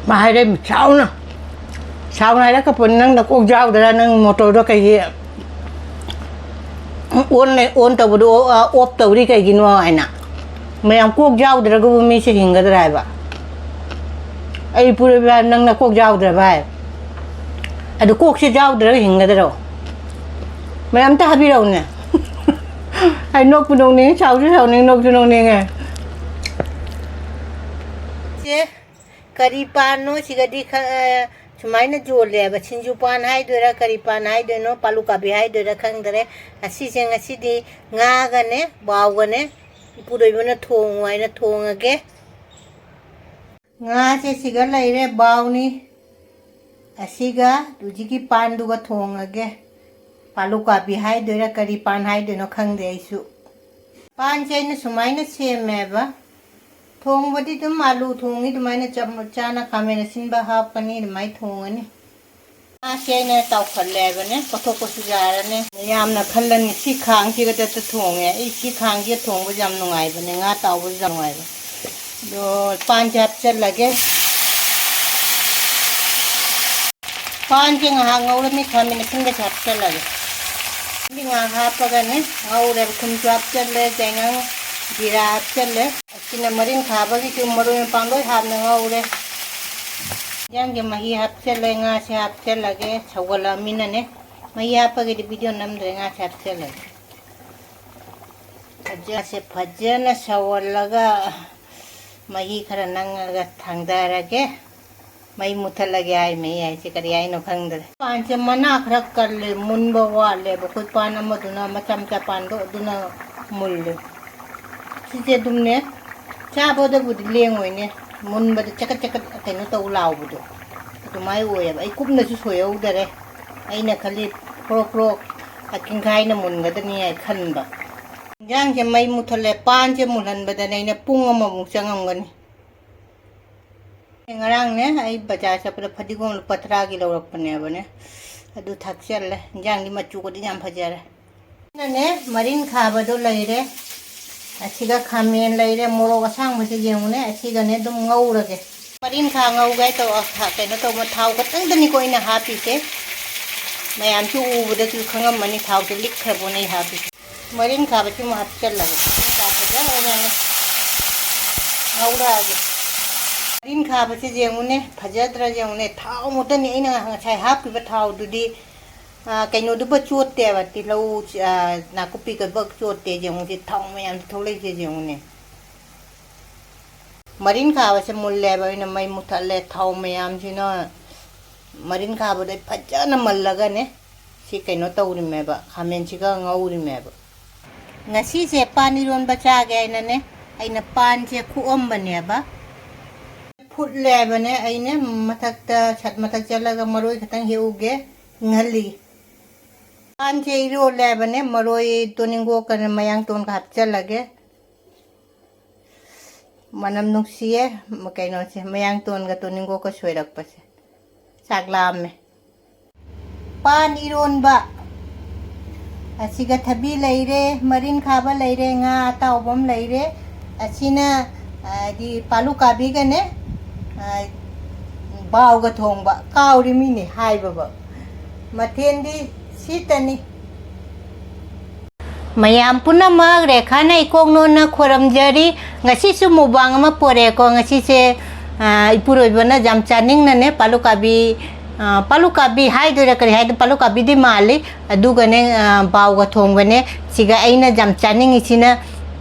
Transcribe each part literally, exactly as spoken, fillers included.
ꯃꯥ ꯍꯥꯏꯔꯛꯏ ꯆꯥꯎꯅ꯫ ꯆꯥꯎꯅ ꯍꯥꯏꯔꯛꯀꯄꯣꯠꯅꯤ, "ꯅꯪ ꯅꯀꯣꯛ ꯌꯥꯎꯗ꯭ꯔꯥ? ꯅꯪ ꯃꯣꯇꯣꯔꯗꯣ ꯀꯩꯒꯤ ꯑꯣꯟ ꯂꯩ-, ꯑꯣꯟ ꯇꯧꯕꯗꯣ ꯑꯣ-, ꯑ, ꯑꯣꯐ ꯇꯧꯔꯤ ꯀꯩꯒꯤꯅꯣ?" ꯍꯥꯏꯅ꯫ ꯃꯌꯥꯝ ꯀꯣꯛ ꯌꯥꯎꯗ꯭ꯔꯒꯕꯨ ꯃꯤꯁꯦ ꯍꯤꯡꯒꯗ꯭ꯔꯥ ꯍꯥꯏꯕ? ꯑꯩ ꯄꯨꯔꯣꯏꯕ ꯍꯥꯏꯕ, ꯅꯪ ꯅꯀꯣꯛ ꯌꯥꯎꯗ꯭ꯔꯕ ꯍꯥꯏ꯫ ꯑꯗꯨ ꯀꯣꯛꯁꯦ ꯌꯥꯎꯗ꯭ꯔꯒ ꯍꯤꯡꯒꯗ꯭ꯔꯣ? ꯃꯌꯥꯝ ꯑꯝꯇ ꯍꯥꯏꯕꯤꯔꯛꯎꯅꯦ꯫ ꯑꯩ ꯅꯣꯛꯄꯨ ꯅꯣꯛꯅꯤꯡꯉꯤ, ꯁꯥꯎꯁꯨ ꯁꯥꯎꯅꯤꯡ, ꯅꯣꯛꯁꯨ ꯅꯣꯛꯅꯤꯡꯉꯦ꯫ ꯆꯦ, ꯀꯔꯤ ꯄꯥꯟꯅꯣ ꯁꯤꯒꯗꯤ ꯈ-, ꯑ, ꯁꯨꯃꯥꯏꯅ ꯌꯣꯜꯂꯦꯕ꯫ ꯁꯤꯡꯖꯨ ꯄꯥꯟ ꯍꯥꯏꯗꯣꯏꯔꯥ, ꯀꯔꯤ ꯄꯥꯟ ꯍꯥꯏꯗꯣꯏꯅꯣ, ꯄꯥꯂꯨ ꯀꯥꯕꯤ ꯍꯥꯏꯗꯣꯏꯔꯥ ꯈꯪꯗꯔꯦ꯫ ꯑꯁꯤꯁꯦ ꯉꯁꯤꯗꯤ ꯉꯥꯒꯅꯦ, ꯕꯥꯎꯒꯅꯦ, ꯏꯄꯨꯔꯣꯏꯕꯅ ꯊꯣꯡꯉꯨ ꯍꯥꯏꯅ ꯊꯣꯡꯉꯒꯦ꯫ ꯉꯥꯁꯦ ꯁꯤꯒ ꯂꯩꯔꯦ, ꯕꯥꯎꯅꯤ꯫ ꯑꯁꯤꯒ ꯍꯧꯖꯤꯛꯀꯤ ꯄꯥꯟꯗꯨꯒ ꯊꯣꯡꯉꯒꯦ꯫ ꯄꯥꯂꯨ ꯀꯥꯕꯤ ꯍꯥꯏꯗꯣꯏꯔꯥ, ꯀꯔꯤ ꯄꯥꯟ ꯍꯥꯏꯗꯣꯏꯅꯣ ꯈꯪꯗꯦ ꯑꯩꯁꯨ꯫ ꯄꯥꯟꯁꯦ ꯑꯩꯅ ꯁꯨꯃꯥꯏꯅ ꯁꯦꯝꯃꯦꯕ꯫ ꯊꯣꯡꯕꯗꯤ ꯑꯗꯨꯝ ꯑꯥꯂꯨ ꯊꯣꯡꯉꯤ ꯑꯗꯨꯃꯥꯏꯅ ꯆꯝꯅ ꯆꯥꯅ ꯈꯥꯃꯦꯟ ꯑꯁꯤꯟꯕ ꯍꯥꯞꯀꯅꯤ, ꯑꯗꯨꯃꯥꯏꯅ ꯊꯣꯡꯉꯅꯤ꯫ ꯉꯥꯁꯦ ꯑꯩꯅ ꯇꯥꯎꯈꯠꯂꯦ ꯍꯥꯏꯕꯅꯦ, ꯀꯣꯊꯣꯛꯄꯁꯨ ꯌꯥꯔꯅꯤ꯫ ꯃꯌꯥꯝꯅ ꯈꯜꯂꯅꯤ, "ꯁꯤ ꯈꯥꯡꯁꯤꯒ ꯇꯠꯇ ꯊꯣꯡꯉꯦ"꯫ ꯑꯩ ꯁꯤ ꯈꯥꯡꯁꯤꯒ ꯊꯣꯡꯕꯁꯦ ꯌꯥꯝ ꯅꯨꯡꯉꯥꯏꯕꯅꯦ, ꯉꯥ ꯇꯥꯎꯕꯁꯨ ꯌꯥꯝ ꯅꯨꯡꯉꯥꯏꯕꯅꯦ꯫ ꯑꯗꯣ ꯄꯥꯟꯁꯦ ꯍꯥꯞꯆꯜꯂꯒꯦ꯫ ꯄꯥꯟꯁꯦ ꯉꯥꯏꯍꯥꯛ ꯉꯧꯔꯝꯃꯤ, ꯈꯥꯃꯦꯟ ꯑꯁꯤꯟꯕꯁꯦ ꯍꯥꯞꯆꯜꯂꯒꯦ꯫ ꯑꯗꯨ ꯉꯥꯏꯍꯥꯛ ꯍꯥꯞꯄꯒꯅꯦ ꯉꯧꯔꯦꯕ꯫ ꯊꯨꯝꯁꯨ ꯍꯥꯞꯆꯜꯂꯦ, ꯆꯦꯡꯉꯪ, ꯖꯤꯔꯥ ꯍꯥꯞꯆꯜꯂꯦ꯫ ꯑꯁꯤꯅ ꯃꯔꯤꯟ ꯈꯥꯕꯒꯤꯁꯨ ꯃꯔꯣꯏ ꯃꯄꯥꯡ ꯂꯣꯏ ꯍꯥꯞꯅ ꯉꯧꯔꯦ꯫ ꯏꯟꯖꯥꯡꯒꯤ ꯃꯍꯤ ꯍꯥꯞꯆꯜꯂꯦ, ꯉꯥꯁꯦ ꯍꯥꯞꯆꯜꯂꯒꯦ, ꯁꯧꯒꯠꯂꯛꯑꯃꯤꯅꯅꯦ꯫ ꯃꯍꯤ ꯍꯥꯞꯄꯒꯤꯗꯤ video ꯅꯝꯗ꯭ꯔꯦ, ꯉꯥꯁꯦ ꯍꯥꯞꯆꯜꯂꯒꯦ꯫ ꯐꯖꯁꯦ ꯐꯖꯅ ꯁꯧꯍꯜꯂꯒ ꯃꯍꯤ ꯈꯔ ꯅꯪꯉꯒ ꯊꯥꯡꯗꯔꯒꯦ꯫ ꯃꯩ ꯃꯨꯊꯠꯂꯒꯦ ꯍꯥꯏ, ꯃꯍꯤ ꯍꯥꯏꯁꯦ ꯀꯔꯤ ꯍꯥꯏꯅꯣ ꯈꯪꯗ꯭ꯔꯦ꯫ ꯄꯥꯟꯁꯦ ꯃꯅꯥ ꯈꯔ ꯀꯜꯂꯦ, ꯃꯨꯟꯕ ꯋꯥꯠꯂꯦꯕ꯫ ꯑꯩꯈꯣꯏ ꯄꯥꯟ ꯑꯃꯗꯨꯅ, ꯃꯆꯥ ꯃꯆꯥ ꯄꯥꯟꯗꯣ, ꯑꯗꯨꯅ ꯃꯨꯜꯂꯦ꯫ ꯁꯤꯁꯦ ꯑꯗꯨꯝꯅꯦ, ꯆꯥꯕꯗꯕꯨꯗꯤ ꯂꯦꯡꯉꯣꯏꯅꯦ, ꯃꯨꯟꯕꯗ ꯆꯀꯠ ꯆꯀꯠ ꯀꯩꯅꯣ ꯇꯧ ꯂꯥꯎꯕꯗꯣ ꯑꯗꯨꯃꯥꯏꯅ ꯑꯣꯏꯌꯦꯕ꯫ ꯑꯩ ꯀꯨꯞꯅꯁꯨ ꯁꯣꯏꯍꯧꯗꯔꯦ, ꯑꯩꯅ ꯈꯜꯂꯤ ꯀ꯭ꯔꯣꯛ ꯀ꯭ꯔꯣꯛ ꯑꯀꯤꯡꯈꯥꯏꯅ ꯃꯨꯟꯒꯗꯅꯤ ꯍꯥꯏ ꯈꯟꯕ꯫ ꯏꯟꯖꯥꯡꯁꯦ ꯃꯩ ꯃꯨꯠꯊꯠꯂꯦ, ꯄꯥꯟꯁꯦ ꯃꯨꯜꯍꯟꯕꯗꯅꯦ ꯑꯩꯅ ꯄꯨꯡ ꯑꯃꯃꯨꯛ ꯆꯪꯉꯝꯒꯅꯤ꯫ ꯉꯔꯥꯡꯅꯦ ꯑꯩ ꯕꯖꯥꯔ ꯆꯠꯄꯗ ꯐꯗꯤꯒꯣꯝ ꯂꯨꯄꯥ ꯇꯔꯥꯒꯤ ꯂꯧꯔꯛꯄꯅꯦꯕꯅꯦ, ꯑꯗꯨ ꯊꯥꯛꯆꯜꯂꯦ꯫ ꯏꯟꯖꯥꯡꯗꯤ ꯃꯆꯨꯒꯗꯤ ꯌꯥꯝ ꯐꯖꯔꯦ꯫ ꯑꯩꯅꯅꯦ ꯃꯔꯤꯟ ꯈꯥꯕꯗꯣ ꯂꯩꯔꯦ, ꯑꯁꯤꯒ ꯈꯥꯃꯦꯟ ꯂꯩꯔꯦ, ꯃꯣꯔꯣꯛ ꯑꯁꯥꯡꯕꯁꯦ ꯌꯦꯡꯉꯨꯅꯦ, ꯑꯁꯤꯒꯅꯦ ꯑꯗꯨꯝ ꯉꯧꯔꯒꯦ꯫ ꯃꯔꯤꯡꯈꯥ ꯉꯧꯒꯦ ꯇꯧ-, ꯑ, ꯊꯥ-, ꯀꯩꯅꯣ ꯇꯧꯕ, ꯊꯥꯎ ꯈꯛꯇꯪꯗꯅꯤꯀꯣ ꯑꯩꯅ ꯍꯥꯞꯄꯤꯁꯦ꯫ ꯃꯌꯥꯝꯁꯨ ꯎꯕꯗꯁꯨ ꯈꯪꯉꯝꯃꯅꯤ, ꯊꯥꯎꯁꯦ ꯂꯤꯛꯈ꯭ꯔꯕꯣꯅ ꯑꯩ ꯍꯥꯞꯄꯤꯁꯦ꯫ ꯃꯔꯤꯡꯈꯥꯕꯁꯤ ꯑꯃꯨꯛ ꯍꯥꯞꯆꯤꯜꯂꯒꯦ꯫ ꯃꯔꯤꯡꯈꯥ ꯐꯖꯅ ꯉꯧꯔꯛꯑꯒꯦ꯫ ꯃꯔꯤꯡꯈꯥꯕꯁꯤ ꯌꯦꯡꯉꯨꯅꯦ, ꯐꯖꯗ꯭ꯔꯥ ꯌꯦꯡꯉꯨꯅꯦ꯫ ꯊꯥꯎ ꯃꯨꯛꯇꯅꯤ ꯑꯩꯅ ꯉꯁꯥꯏ ꯍꯥꯞꯈꯤꯕ ꯊꯥꯎꯗꯨꯗꯤ, ꯑ, ꯀꯩꯅꯣꯗꯨꯕ ꯆꯣꯠꯇꯦꯕ, ꯇꯤꯜꯍꯧ, ꯑ, ꯅꯥꯀꯨꯞꯄꯤꯒꯕ ꯆꯣꯠꯇꯦ꯫ ꯌꯦꯡꯉꯨꯁꯦ, ꯊꯥꯎ ꯃꯌꯥꯝꯁꯦ ꯊꯣꯛꯂꯛꯏꯁꯦ ꯌꯦꯡꯉꯨꯅꯦ꯫ ꯃꯔꯤꯡꯈꯥꯕꯁꯦ ꯃꯨꯜꯂꯦꯕ, ꯑꯩꯅ ꯃꯩ ꯃꯨꯊꯠꯂꯦ꯫ ꯊꯥꯎ ꯃꯌꯥꯝꯁꯤꯅ ꯃꯔꯤꯡꯈꯥꯕꯗꯩ ꯐꯖꯅ ꯃꯜꯂꯒꯅꯦ, ꯁꯤ ꯀꯩꯅꯣ ꯇꯧꯔꯤꯃꯦꯕ, ꯈꯥꯃꯦꯟꯁꯤꯒ ꯉꯧꯔꯤꯃꯦꯕ꯫ ꯉꯁꯤꯁꯦ ꯄꯥꯟ ꯏꯔꯣꯟꯕ ꯆꯥꯒꯦ ꯍꯥꯏꯅꯅꯦ, ꯑꯩꯅ ꯄꯥꯟꯁꯦ ꯈꯣꯛꯑꯝꯕꯅꯦꯕ꯫ ꯐꯨꯠꯂꯦꯕꯅꯦ, ꯑꯩꯅ ꯃꯊꯛꯇ, ꯁꯠ ꯃꯊꯛ ꯆꯠꯂꯒ ꯃꯔꯣꯏ ꯈꯛꯇꯪ ꯍꯦꯛꯎꯒꯦ, ꯏꯪꯍꯜꯂꯤ꯫ ꯄꯥꯟꯁꯦ ꯏꯔꯣꯜꯂꯦꯕꯅꯦ, ꯃꯔꯣꯏ ꯇꯣꯅꯤꯡꯒꯣꯛꯀ ꯃꯌꯥꯡꯇꯣꯟꯒ ꯍꯥꯞꯆꯜꯂꯒꯦ꯫ ꯃꯅꯝ ꯅꯨꯡꯁꯤꯌꯦ, ꯃ-, ꯀꯩꯅꯣꯁꯦ, ꯃꯌꯥꯡꯇꯣꯟꯒ ꯇꯣꯅꯤꯡꯒꯣꯛꯀ ꯁꯣꯏꯔꯛꯄꯁꯦ꯫ ꯆꯥꯛ ꯂꯥꯝꯃꯦ꯫ ꯄꯥꯟ ꯏꯔꯣꯟꯕ꯫ ꯑꯁꯤꯒ ꯊꯕꯤ ꯂꯩꯔꯦ, ꯃꯔꯤꯟ ꯈꯥꯕ ꯂꯩꯔꯦ, ꯉꯥ ꯑꯇꯥꯎꯕ ꯑꯃ ꯂꯩꯔꯦ꯫ ꯑꯁꯤꯅ, ꯍꯥꯏꯗꯤ, ꯄꯥꯂꯨ ꯀꯥꯕꯤꯒꯅꯦ, ꯑ, ꯕꯥꯎꯒ ꯊꯣꯡꯕ꯫ ꯀꯥꯎꯔꯤꯃꯤꯅꯦ ꯍꯥꯏꯕꯕ꯫ ꯃꯊꯦꯜꯗꯤ ꯁꯤꯇꯅꯤ꯫ ꯃꯌꯥꯝ ꯄꯨꯝꯅꯃꯛ ꯔꯦꯈꯥꯅ ꯏꯀꯣꯛ ꯅꯣꯟꯅ ꯈꯣꯏꯔꯝꯖꯔꯤ꯫ ꯉꯁꯤꯁꯨ ꯃꯨꯛꯕꯥꯡ ꯑꯃ ꯄꯣꯔꯛꯑꯦꯀꯣ꯫ ꯉꯁꯤꯁꯦ, ꯑ, ꯏꯄꯨꯔꯣꯏꯕꯅ ꯌꯥꯝ ꯆꯥꯅꯤꯡꯅꯅꯦ, ꯄꯥꯂꯨꯀꯥꯕꯤ, ꯑ, ꯄꯥꯂꯨꯀꯥꯕꯤ ꯍꯥꯏꯗꯣꯏꯔꯥ ꯀꯔꯤ ꯍꯥꯏꯗꯣꯏ, ꯄꯥꯂꯨꯀꯥꯕꯤꯗꯤ ꯃꯥꯜꯂꯤ꯫ ꯑꯗꯨꯒꯅꯦ, ꯑ, ꯕꯥꯎꯒ ꯊꯣꯡꯕꯅꯦ꯫ ꯁꯤꯒ ꯑꯩꯅ ꯌꯥꯝ ꯆꯥꯅꯤꯡꯉꯤꯁꯤꯅ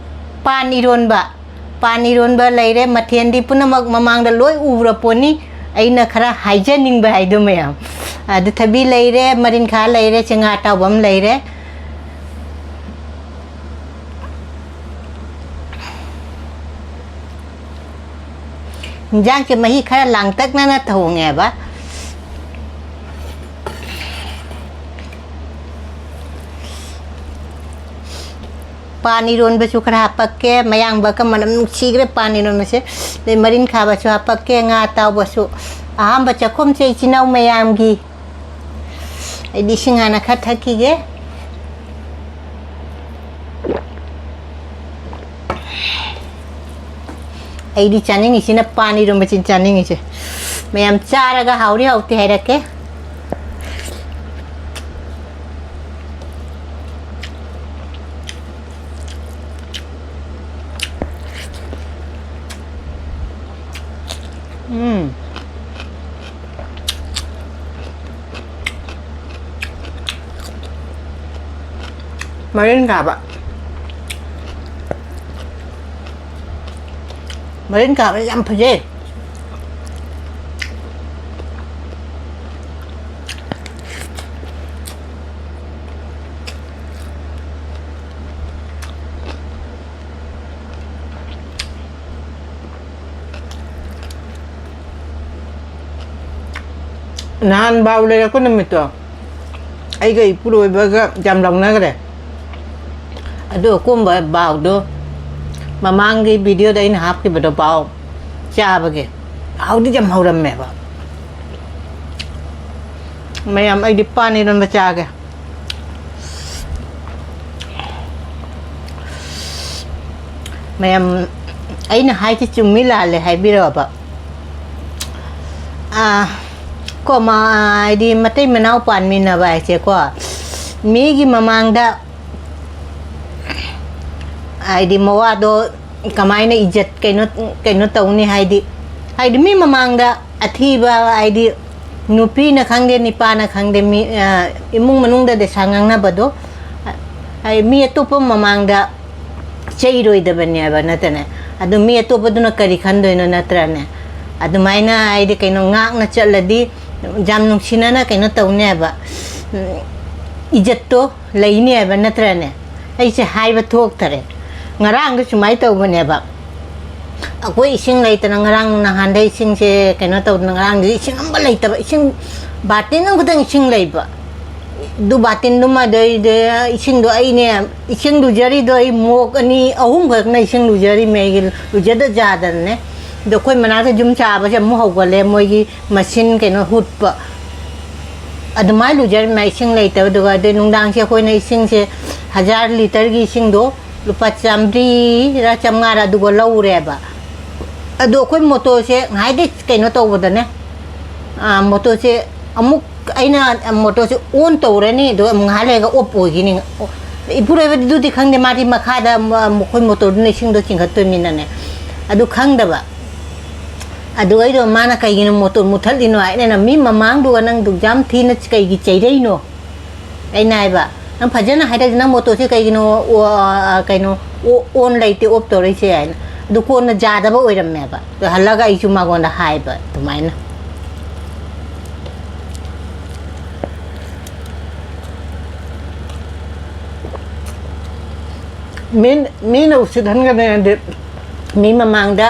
ꯄꯥꯟ ꯏꯔꯣꯟꯕ꯫ ꯄꯥꯟ ꯏꯔꯣꯟꯕ ꯂꯩꯔꯦ, ꯃꯊꯦꯜꯗꯤ ꯄꯨꯝꯅꯃꯛ ꯃꯃꯥꯡꯗ ꯂꯣꯏ ꯎꯔ ꯄꯣꯠꯅꯤ꯫ ꯑꯩꯅ ꯈꯔ ꯍꯥꯏꯖꯅꯤꯡꯕ ꯍꯥꯏꯗꯨ ꯃꯌꯥꯝ꯫ ꯑꯗꯨ ꯊꯕꯤ ꯂꯩꯔꯦ, ꯃꯔꯤꯟꯈꯥ ꯂꯩꯔꯦ, ꯆꯦꯡꯉꯥ ꯑꯇꯥꯎꯕ ꯑꯃ ꯂꯩꯔꯦ꯫ ꯏꯟꯖꯥꯡꯁꯦ ꯃꯍꯤ ꯈꯔ ꯂꯥꯡꯇꯛꯅꯅ ꯊꯣꯡꯉꯦꯕ꯫ ꯄꯥꯟ ꯏꯔꯣꯟꯕꯁꯨ ꯈꯔ ꯍꯥꯄꯛꯀꯦ꯫ ꯃꯌꯥꯡꯕꯒ ꯃꯅꯝ ꯅꯨꯡꯁꯤꯈ꯭ꯔꯦ ꯄꯥꯟ ꯏꯔꯣꯟꯕꯁꯦ꯫ ꯑꯗꯩ ꯃꯔꯤꯟ ꯈꯥꯕꯁꯨ ꯍꯥꯄꯛꯀꯦ, ꯉꯥ ꯑꯇꯥꯎꯕꯁꯨ꯫ ꯑꯍꯥꯟꯕ ꯆꯥꯛꯈꯨꯝꯁꯦ ꯏꯆꯤꯟ ꯏꯅꯥꯎ ꯃꯌꯥꯝꯒꯤ꯫ ꯑꯩꯗꯤ ꯏꯁꯤꯡ ꯍꯥꯟꯅ ꯈꯔ ꯊꯛꯈꯤꯒꯦ꯫ ꯑꯩꯗꯤ ꯆꯥꯅꯤꯡꯉꯤꯁꯤꯅ ꯄꯥꯟ ꯏꯔꯣꯝꯕꯁꯤꯅ ꯆꯥꯅꯤꯡꯉꯤꯁꯦ꯫ ꯃꯌꯥꯝ ꯆꯥꯔꯒ ꯍꯥꯎꯔꯤ ꯍꯥꯎꯇꯦ ꯍꯥꯏꯔꯛꯀꯦ꯫ ꯎꯝ꯫ ꯃꯔꯤꯟ ꯀꯥꯕ꯫ ꯃꯔꯤꯟ ꯀꯥꯕ ꯌꯥꯝ ꯐꯖꯩ꯫ ꯅꯍꯥꯟ ꯕꯥꯎ ꯂꯩꯔꯛꯄ ꯅꯨꯃꯤꯠꯇꯣ ꯑꯩꯒ ꯏꯄꯨꯔꯣꯏꯕꯒ ꯌꯥꯝ ꯂꯧꯅꯈ꯭ꯔꯦ꯫ ꯑꯗꯨ ꯑꯀꯣꯝꯕ ꯕꯥꯎꯗꯣ ꯃꯃꯥꯡꯒꯤ videoꯗ ꯑꯩꯅ ꯍꯥꯞꯈꯤꯕꯗꯣ ꯕꯥꯎ ꯆꯥꯕꯒꯤ ꯍꯥꯎꯗꯤ ꯌꯥꯝ ꯍꯧꯔꯝꯃꯦꯕ꯫ ꯃꯌꯥꯝ ꯑꯩꯗꯤ ꯄꯥꯟ ꯏꯔꯣꯟꯕ ꯆꯥꯒꯦ꯫ ꯃꯌꯥꯝ ꯑꯩꯅ ꯍꯥꯏꯁꯦ ꯆꯨꯝꯃꯤ ꯂꯥꯜꯂꯦ ꯍꯥꯏꯕꯤꯔꯛꯑꯣꯕ꯫ ꯑꯥ, ꯀꯣ ꯃꯥ-, ꯍꯥꯏꯗꯤ ꯃꯇꯩ ꯃꯅꯥꯎ ꯄꯥꯟꯃꯤꯟꯅꯕ ꯍꯥꯏꯁꯦꯀꯣ, ꯃꯤꯒꯤ ꯃꯃꯥꯡꯗ ꯍꯥꯏꯗꯤ ꯃꯋꯥꯗꯣ ꯀꯃꯥꯏꯅ ꯏꯖꯠ ꯀꯩꯅꯣ, ꯀꯩꯅꯣ ꯇꯧꯅꯤ ꯍꯥꯏꯗꯤ, ꯍꯥꯏꯗꯤ ꯃꯤ ꯃꯃꯥꯡꯗ ꯑꯊꯤꯕ ꯍꯥꯏꯗꯤ ꯅꯨꯄꯤꯅ ꯈꯪꯗꯦ, ꯅꯤꯄꯥꯅ ꯈꯪꯗꯦ, ꯃꯤ, ꯑ, ꯏꯃꯨꯡ ꯃꯅꯨꯡꯗ ꯗꯁꯥ ꯉꯥꯡꯅꯕꯗꯣ, ꯍꯥꯏ-, ꯃꯤ ꯑꯇꯣꯞꯄ ꯃꯃꯥꯡꯗ ꯆꯩꯔꯣꯏꯗꯕꯅꯦꯕ ꯅꯠꯇꯅꯦ꯫ ꯑꯗꯨ ꯃꯤ ꯑꯇꯣꯞꯄꯗꯨꯅ ꯀꯔꯤ ꯈꯟꯗꯣꯏꯅꯣ ꯅꯠꯇ꯭ꯔꯅꯦ? ꯑꯗꯨꯃꯥꯏꯅ ꯍꯥꯏꯗꯤ ꯀꯩꯅꯣ ꯉꯥꯛꯅ ꯆꯠꯂꯗꯤ ꯌꯥꯝ ꯅꯨꯡꯁꯤꯅꯅ ꯀꯩꯅꯣ ꯇꯧꯅꯦꯕ꯫ ꯎꯝ, ꯏꯖꯠꯇꯣ ꯂꯩꯅꯦꯕ ꯅꯠꯇ꯭ꯔꯅꯦ? ꯑꯩꯁꯦ ꯍꯥꯏꯕ ꯊꯣꯛꯇꯔꯦ꯫ ꯉꯔꯥꯡꯗꯣ ꯁꯨꯃꯥꯏꯅ ꯇꯧꯕꯅꯦꯕ꯫ ꯑꯩꯈꯣꯏ ꯏꯁꯤꯡ ꯂꯩꯇꯅ ꯉꯔꯥꯡ ꯅꯍꯥꯟꯗꯩ ꯏꯁꯤꯡꯁꯦ ꯀꯩꯅꯣ ꯇꯧꯗꯅ ꯉꯔꯥꯡꯗꯤ ꯏꯁꯤꯡ ꯑꯃ ꯂꯩꯇꯕ, ꯏꯁꯤꯡ ꯕꯥꯔꯇꯤꯟ ꯑꯃꯈꯛꯇꯪ ꯏꯁꯤꯡ ꯂꯩꯕ꯫ ꯑꯗꯨ ꯕꯥꯔꯇꯤꯟꯗꯨꯃ ꯑꯗꯩꯗꯤ ꯏꯁꯤꯡꯗꯣ ꯑꯩꯅꯦ, ꯏꯁꯤꯡ ꯂꯨꯖꯔꯤꯗꯣ ꯑꯩ ꯃꯣꯛ ꯑꯅꯤ ꯑꯍꯨꯝꯈꯛꯅ ꯏꯁꯤꯡ ꯂꯨꯖꯔꯤꯃꯦ ꯑꯩꯒꯤ ꯂꯨꯖꯗ ꯌꯥꯗꯅꯅꯦ꯫ ꯑꯗꯣ ꯑꯩꯈꯣꯏ ꯃꯅꯥꯛꯇ ꯌꯨꯝ ꯁꯥꯕꯁꯦ ꯑꯃꯨꯛ ꯍꯧꯒꯠꯂꯦ ꯃꯣꯏꯒꯤ ꯃꯁꯤꯟ ꯀꯩꯅꯣ ꯍꯨꯠꯄ꯫ ꯑꯗꯨꯃꯥꯏꯅ ꯂꯨꯖꯔꯝꯃꯦ ꯏꯁꯤꯡ ꯂꯩꯇꯕꯗꯨꯒ꯫ ꯑꯗꯩ ꯅꯨꯡꯗꯥꯡꯁꯦ ꯑꯩꯈꯣꯏꯅ ꯏꯁꯤꯡꯁꯦ ꯍꯖꯥꯔ ꯂꯤꯇꯔꯒꯤ ꯏꯁꯤꯡꯗꯣ ꯂꯨꯄꯥ ꯆꯥꯝꯃꯔꯤꯔ ꯆꯥꯝꯃꯉꯥꯔ ꯑꯗꯨꯒ ꯂꯧꯔꯦꯕ꯫ ꯑꯗꯣ ꯑꯩꯈꯣꯏ ꯃꯣꯇꯣꯔꯁꯦ ꯉꯥꯏꯗꯤ ꯀꯩꯅꯣ ꯇꯧꯕꯗꯅꯦ, ꯑꯥ, ꯃꯣꯇꯣꯔꯁꯦ ꯑꯃꯨꯛ ꯑꯩꯅ ꯃꯣꯇꯣꯔꯁꯦ on ꯇꯧꯔꯅꯤ, ꯑꯗꯨꯒ ꯑꯃꯨꯛ ꯉꯥꯏꯍꯥꯛ ꯂꯩꯔꯒ off ꯑꯣꯏꯈꯤꯅꯤ꯫ ꯑꯣ, ꯏꯄꯨꯔꯣꯏꯕꯗꯨꯗꯤ ꯈꯪꯗꯦ, ꯃꯥꯗꯤ ꯃꯈꯥꯗ ꯃ-, ꯑꯩꯈꯣꯏ ꯃꯣꯇꯣꯔꯗꯨꯅ ꯏꯁꯤꯡꯗꯣ ꯆꯤꯡꯈꯠꯇꯣꯏꯃꯤꯅꯅꯦ, ꯑꯗꯨ ꯈꯪꯗꯕ꯫ ꯑꯗꯨ ꯑꯩꯗꯣ ꯃꯥꯅ "ꯀꯩꯒꯤꯅꯣ ꯃꯣꯇꯣꯔ ꯃꯨꯠꯊꯠꯂꯤꯅꯣ?" ꯍꯥꯏꯅ, "ꯃꯤ ꯃꯃꯥꯡꯗꯨꯒ ꯅꯪ ꯑꯗꯨꯛ ꯌꯥꯝ ꯊꯤꯅ ꯀꯩꯒꯤ ꯆꯩꯔꯛꯏꯅꯣ?" ꯑꯩꯅ ꯍꯥꯏꯕ, "ꯅꯪ ꯐꯖꯅ ꯍꯥꯏꯔꯛꯑꯗꯤ ꯅꯪ ꯃꯣꯇꯣꯔꯁꯦ ꯀꯩꯒꯤꯅꯣ ꯑꯣ-, ꯑ, ꯀꯩꯅꯣ ꯑꯣ-, on ꯂꯩꯇꯦ, off ꯇꯧꯔꯛꯏꯁꯦ?" ꯍꯥꯏꯅ꯫ ꯑꯗꯨ ꯀꯣꯟꯅ ꯌꯥꯗꯕ ꯑꯣꯏꯔꯝꯃꯦꯕ꯫ ꯑꯗꯨ ꯍꯜꯂꯒ ꯑꯩꯁꯨ ꯃꯉꯣꯟꯗ ꯍꯥꯏꯕ ꯑꯗꯨꯃꯥꯏꯅ꯫ ꯃꯤꯟ-, ꯃꯤꯅ ꯎꯁꯤꯠꯍꯟꯒꯅꯤ ꯍꯥꯏꯗꯤ ꯃꯤ ꯃꯃꯥꯡꯗ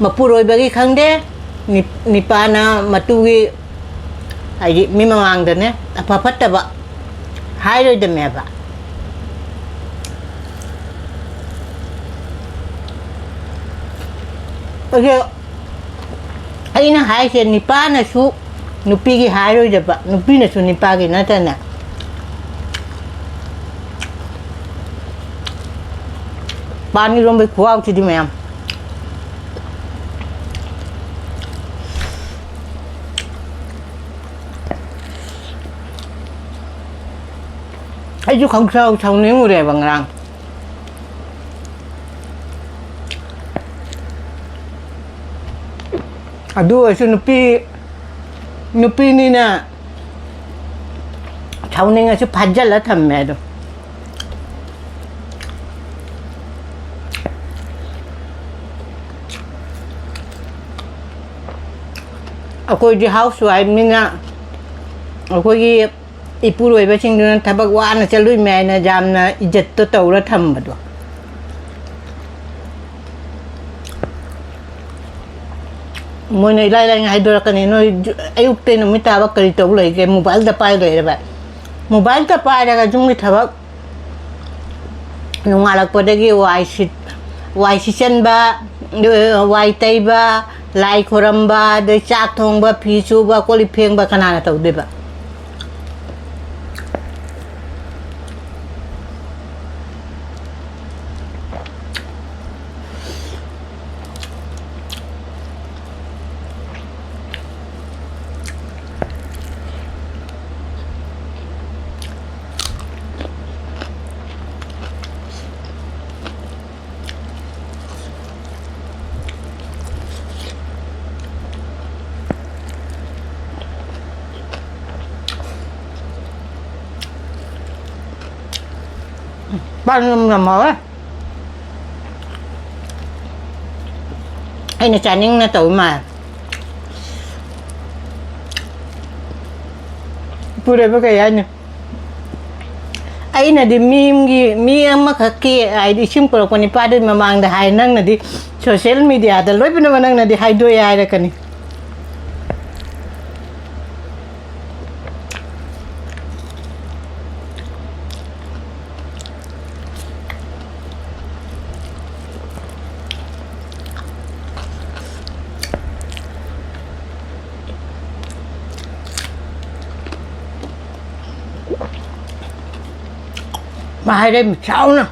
ꯃꯄꯨꯔꯣꯏꯕꯒꯤ ꯈꯪꯗꯦ, ꯅꯤ-, ꯅꯤꯄꯥꯅ ꯃꯇꯨꯒꯤ ꯍꯥꯏꯗꯤ ꯃꯤ ꯃꯃꯥꯡꯗꯅꯦ ꯑꯐ ꯐꯠꯇꯕ ꯍꯥꯏꯔꯣꯏꯗꯕꯅꯦꯕ꯫ ꯑꯗꯣ ꯑꯩꯅ ꯍꯥꯏꯁꯦ ꯅꯤꯄꯥꯅꯁꯨ ꯅꯨꯄꯤꯒꯤ ꯍꯥꯏꯔꯣꯏꯗꯕ, ꯅꯨꯄꯤꯅꯁꯨ ꯅꯤꯄꯥꯒꯤ ꯅꯠꯇꯅꯦ꯫ ꯄꯥꯟ ꯏꯔꯣꯝꯕꯩ ꯈꯨꯍꯥꯎꯁꯤꯗꯤ ꯃꯌꯥꯝ꯫ ꯑꯩꯁꯨ ꯈꯪꯁꯥꯎ ꯁꯥꯎꯅꯤꯡꯉꯨꯔꯦꯕ ꯉꯔꯥꯡ꯫ ꯑꯗꯨ ꯑꯣꯏꯔꯁꯨ ꯅꯨꯄꯤ, ꯅꯨꯄꯤꯅꯤꯅ ꯁꯥꯎꯅꯤꯡꯉꯁꯨ ꯐꯥꯖꯤꯜꯂ ꯊꯝꯃꯦ ꯑꯗꯣ꯫ ꯑꯩꯈꯣꯏꯗꯤ housewife ꯅꯤꯅ ꯑꯩꯈꯣꯏꯒꯤ ꯏꯄꯨꯔꯣꯏꯕꯁꯤꯡꯗꯨꯅ ꯊꯕꯛ ꯋꯥꯅ ꯆꯠꯂꯨꯏ ꯃꯌꯥꯏꯅ ꯌꯥꯝꯅ ꯏꯖꯠꯇꯣ ꯇꯧꯔ ꯊꯝꯕꯗꯣ꯫ ꯃꯣꯏꯅ ꯏꯂꯥꯏ ꯂꯥꯏꯅ ꯍꯥꯏꯗꯣꯔꯛꯀꯅꯤ, "ꯅꯣꯏ ꯖꯨ-, ꯑꯌꯨꯛꯇꯩ ꯅꯨꯃꯤꯠ ꯇꯥꯕ ꯀꯔꯤ ꯇꯧ ꯂꯩꯒꯦ? ꯃꯣꯕꯥꯏꯜꯗ ꯄꯥꯏ ꯂꯩꯔꯕ?" ꯃꯣꯕꯥꯏꯜꯗ ꯄꯥꯏꯔꯒ ꯌꯨꯝꯒꯤ ꯊꯕꯛ ꯅꯣꯡꯉꯥꯜꯂꯛꯄꯗꯒꯤ ꯋꯥꯏ ꯁꯤꯠ-, ꯋꯥꯏ ꯁꯤꯠꯆꯟꯕ, ꯋꯥꯏ ꯇꯩꯕ, ꯂꯥꯏ ꯈꯣꯏꯔꯝꯕ, ꯑꯗꯩ ꯆꯥꯛ ꯊꯣꯡꯕ, ꯐꯤ ꯁꯨꯕ, ꯀꯣꯜ ꯂꯤꯛ ꯐꯦꯡꯕ ꯀꯅꯥꯅ ꯇꯧꯗꯣꯏꯕ? ꯄꯥꯟ ꯌꯥꯝ ꯌꯥꯝ ꯍꯥꯎꯋꯦ꯫ ꯑꯩꯅ ꯆꯥꯅꯤꯡꯅ ꯇꯧ ꯃꯥꯜꯂꯦ꯫ ꯄꯨꯔꯦꯕ ꯀꯩ ꯍꯥꯏꯅꯤ? ꯑꯩꯅꯗꯤ ꯃꯤ ꯑꯃꯒꯤ, ꯃꯤ ꯑꯃꯈꯛꯀꯤ, ꯍꯥꯏꯗꯤ, ꯏꯁꯤꯡ ꯄꯨꯔꯛꯄ ꯅꯤꯄꯥꯗꯨꯒꯤ ꯃꯃꯥꯡꯗ ꯍꯥꯏ, ꯅꯪꯅꯗꯤ social mediaꯗ ꯂꯣꯏ ꯄꯨꯝꯅꯃꯛ ꯅꯪꯅꯗꯤ ꯍꯥꯏꯗꯣꯛꯑꯦ ꯍꯥꯏꯔꯛꯀꯅꯤ꯫ ꯃꯥ ꯍꯥꯏꯔꯛꯏ, ꯁꯥꯎꯅ꯫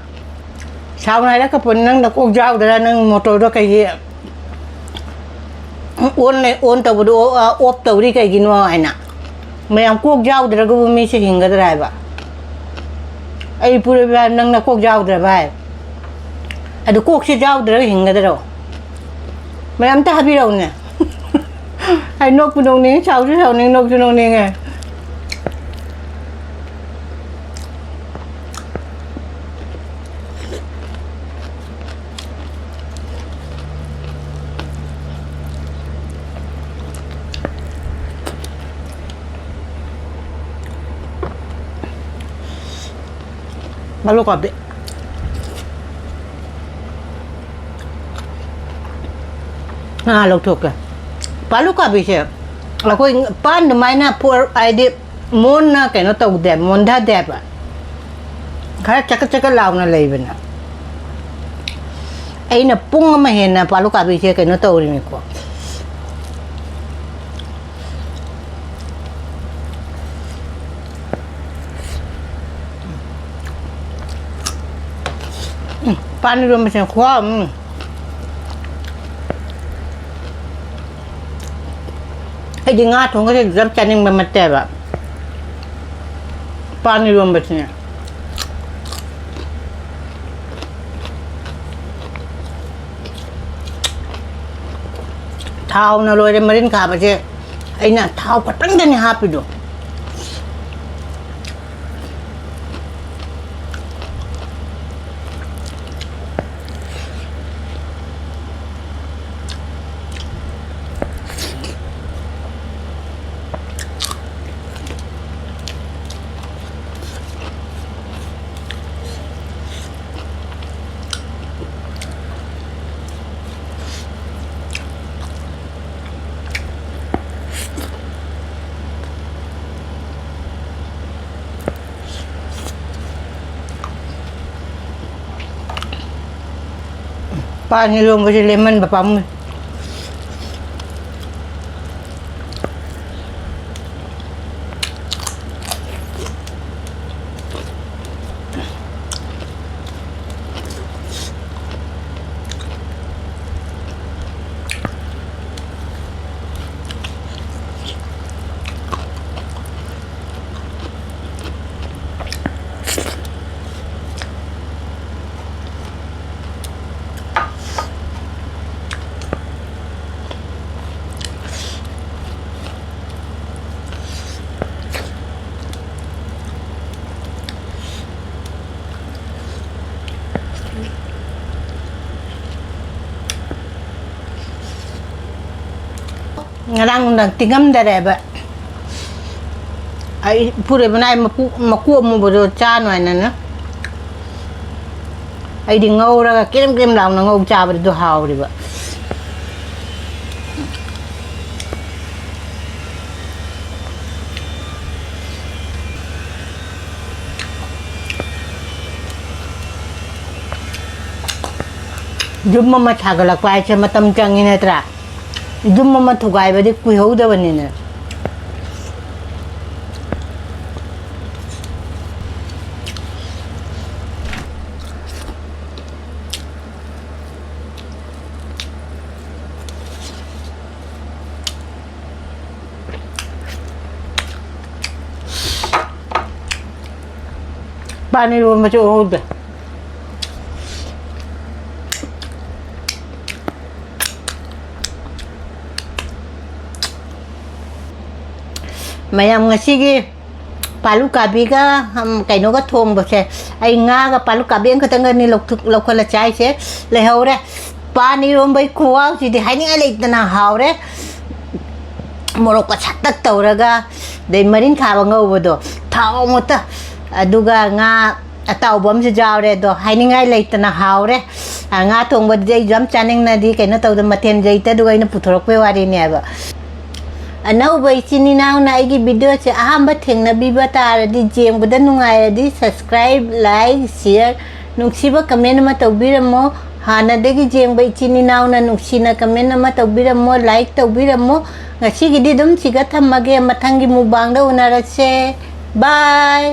ꯁꯥꯎꯅ ꯍꯥꯏꯔꯛꯀꯄꯣꯠꯅꯤ, ꯅꯪ ꯅꯀꯣꯛ ꯌꯥꯎꯗ꯭ꯔꯥ? ꯅꯪ ꯃꯣꯇꯣꯔꯗꯣ ꯀꯩꯒꯤ on ꯂꯩ, on ꯇꯧꯕꯗꯣ, ꯑꯣ, ꯑ, off ꯇꯧꯔꯤ ꯀꯩꯒꯤꯅꯣ ꯍꯥꯏꯅ꯫ ꯃꯌꯥꯝ ꯀꯣꯛ ꯌꯥꯎꯗ꯭ꯔꯒꯕꯨ ꯃꯤꯁꯦ ꯍꯤꯡꯒꯗ꯭ꯔꯥ ꯍꯥꯏꯕ? ꯑꯩ ꯄꯨꯔꯣꯏꯕ ꯍꯥꯏꯕ, ꯅꯪ ꯅꯀꯣꯛ ꯌꯥꯎꯗ꯭ꯔꯕ ꯍꯥꯏ꯫ ꯑꯗꯨ ꯀꯣꯛꯁꯦ ꯌꯥꯎꯗ꯭ꯔꯒ ꯍꯤꯡꯒꯗ꯭ꯔꯣ? ꯃꯌꯥꯝ ꯑꯝꯇ ꯍꯥꯏꯕꯤꯔꯛꯎꯅꯦ꯫ ꯑꯩ ꯅꯣꯛꯄꯨ ꯅꯣꯛꯅꯤꯡꯉꯤ, ꯁꯥꯎꯁꯨ ꯁꯥꯎꯅꯤꯡ, ꯅꯣꯛꯁꯨ ꯅꯣꯛꯅꯤꯡꯉꯦ꯫ ꯃꯔꯨ ꯀꯥꯕꯤ꯫ ꯉꯥ ꯂꯧꯊꯣꯛꯀꯦ꯫ ꯄꯥꯂꯨ ꯀꯥꯕꯤꯁꯦ ꯑꯩꯈꯣꯏ ꯄꯥꯟ ꯑꯗꯨꯃꯥꯏꯅ ꯐꯣꯔ-, ꯍꯥꯏꯗꯤ ꯃꯣꯟꯅ ꯀꯩꯅꯣ ꯇꯧꯗꯦ, ꯃꯣꯟꯊꯗꯦꯕ꯫ ꯈꯔ ꯆꯀꯠ ꯆꯀꯠ ꯂꯥꯎꯅ ꯂꯩꯕꯅꯦ꯫ ꯑꯩꯅ ꯄꯨꯡ ꯑꯃ ꯍꯦꯟꯅ ꯄꯥꯂꯨ ꯀꯥꯕꯤꯁꯦ ꯀꯩꯅꯣ ꯇꯧꯔꯤꯅꯤꯀꯣ꯫ ꯎꯝ, ꯄꯥꯟ ꯏꯔꯣꯟꯕꯁꯦ ꯈꯨꯍꯥꯎ ꯑꯃꯅꯤ꯫ ꯑꯩꯗꯤ ꯉꯥ ꯊꯣꯡꯕꯁꯦ ꯌꯥꯝ ꯆꯥꯅꯤꯡꯕ ꯅꯠꯇꯦꯕ꯫ ꯄꯥꯟ ꯏꯔꯣꯟꯕꯁꯤꯅꯦ꯫ ꯊꯥꯎꯅ ꯂꯣꯏꯔꯦ ꯃꯔꯤꯟ ꯀꯥꯕꯁꯦ꯫ ꯑꯩꯅ ꯊꯥꯎ ꯈꯛꯇꯪꯗꯅꯤ ꯍꯥꯞꯄꯤꯗꯣ꯫ ꯄꯥꯟ ꯏꯔꯣꯝꯕꯁꯦ ꯂꯦꯝꯍꯟꯕ ꯄꯥꯝꯃꯨꯏ꯫ ꯉꯔꯥꯡ ꯅꯨꯡꯗꯥꯡ ꯇꯤꯡꯉꯝꯗꯔꯦꯕ꯫ ꯑꯩ ꯏꯄꯨꯔꯣꯏꯕꯅ ꯑꯩ ꯃꯀꯨ-, ꯃꯀꯨ ꯑꯃꯨꯕꯗꯣ ꯆꯥꯅꯨ ꯍꯥꯏꯅꯅ꯫ ꯑꯩꯗꯤ ꯉꯧꯔꯒ ꯀ꯭ꯔꯦꯝ ꯀ꯭ꯔꯦꯝ ꯂꯥꯎꯅ ꯉꯧ ꯆꯥꯕꯗꯨ ꯍꯥꯎꯔꯤꯕ꯫ ꯌꯨꯝ ꯑꯃ ꯁꯥꯒꯠꯂꯛꯄ ꯍꯥꯏꯁꯦ ꯃꯇꯝ ꯆꯪꯉꯤ ꯅꯠꯇ꯭ꯔꯥ? ꯌꯨꯝ ꯑꯃ ꯊꯨꯒꯥꯏꯕꯗꯤ ꯀꯨꯏꯍꯧꯗꯕꯅꯤꯅꯦ꯫ ꯄꯥꯟ ꯏꯔꯣꯟꯕꯁꯨ ꯎꯍꯧꯗꯦ꯫ ꯃꯌꯥꯝ ꯉꯁꯤꯒꯤ ꯄꯥꯂꯨ ꯀꯥꯕꯤꯒ, ꯎꯝ, ꯀꯩꯅꯣꯒ ꯊꯣꯡꯕꯁꯦ, ꯑꯩ ꯉꯥꯒ ꯄꯥꯂꯨ ꯀꯥꯕꯤ ꯑꯃꯈꯛꯇꯪꯒꯅꯤ ꯂꯧꯊꯣꯛ-, ꯂꯧꯈꯠꯂ ꯆꯥꯏꯁꯦ꯫ ꯂꯩꯍꯧꯔꯦ꯫ ꯄꯥꯟ ꯏꯔꯣꯝꯕꯩ ꯈꯨꯍꯥꯎꯁꯤꯗꯤ ꯍꯥꯏꯅꯤꯡꯉꯥꯏ ꯂꯩꯇꯅ ꯍꯥꯎꯔꯦ꯫ ꯃꯣꯔꯣꯛꯀ ꯁꯥꯇꯛ ꯇꯧꯔꯒ, ꯑꯗꯩ ꯃꯔꯤꯟꯈꯥꯕ ꯉꯧꯕꯗꯣ, ꯊꯥꯎ ꯃꯨꯠꯇ, ꯑꯗꯨꯒ ꯉꯥ ꯑꯇꯥꯎꯕ ꯑꯃꯁꯨ ꯌꯥꯎꯔꯦ꯫ ꯑꯗꯣ ꯍꯥꯏꯅꯤꯡꯉꯥꯏ ꯂꯩꯇꯅ ꯍꯥꯎꯔꯦ꯫ ꯑ, ꯉꯥ ꯊꯣꯡꯕꯗꯨꯗꯤ ꯑꯩꯁꯨ ꯌꯥꯝ ꯆꯥꯅꯤꯡꯅꯗꯤ ꯀꯩꯅꯣ ꯇꯧꯗ, ꯃꯊꯦꯜ ꯂꯩꯇ, ꯑꯗꯨꯒ ꯑꯩꯅ ꯄꯨꯊꯣꯔꯛꯄꯩ ꯋꯥꯔꯤꯅꯦꯕ꯫ ꯑꯅꯧꯕ ꯏꯆꯤꯟ ꯏꯅꯥꯎꯅ ꯑꯩꯒꯤ ꯚꯤꯗꯤꯑꯣꯁꯦ ꯑꯍꯥꯟꯕ ꯊꯦꯡꯅꯕꯤꯕ ꯇꯥꯔꯗꯤ, ꯌꯦꯡꯕꯗ ꯅꯨꯡꯉꯥꯏꯔꯗꯤ subscribe, like, share, ꯅꯨꯡꯁꯤꯕ comment ꯑꯃ ꯇꯧꯕꯤꯔꯝꯃꯣ꯫ ꯍꯥꯟꯅꯗꯒꯤ ꯌꯦꯡꯕ ꯏꯆꯤꯟ ꯏꯅꯥꯎꯅ ꯅꯨꯡꯁꯤꯅ comment ꯑꯃ ꯇꯧꯕꯤꯔꯝꯃꯣ, like ꯇꯧꯕꯤꯔꯝꯃꯣ꯫ ꯉꯁꯤꯒꯤꯗꯤ ꯑꯗꯨꯝ ꯁꯤꯒ ꯊꯝꯃꯒꯦ, ꯃꯊꯪꯒꯤ mukbangꯗ ꯎꯅꯔꯁꯦ꯫ Bye꯫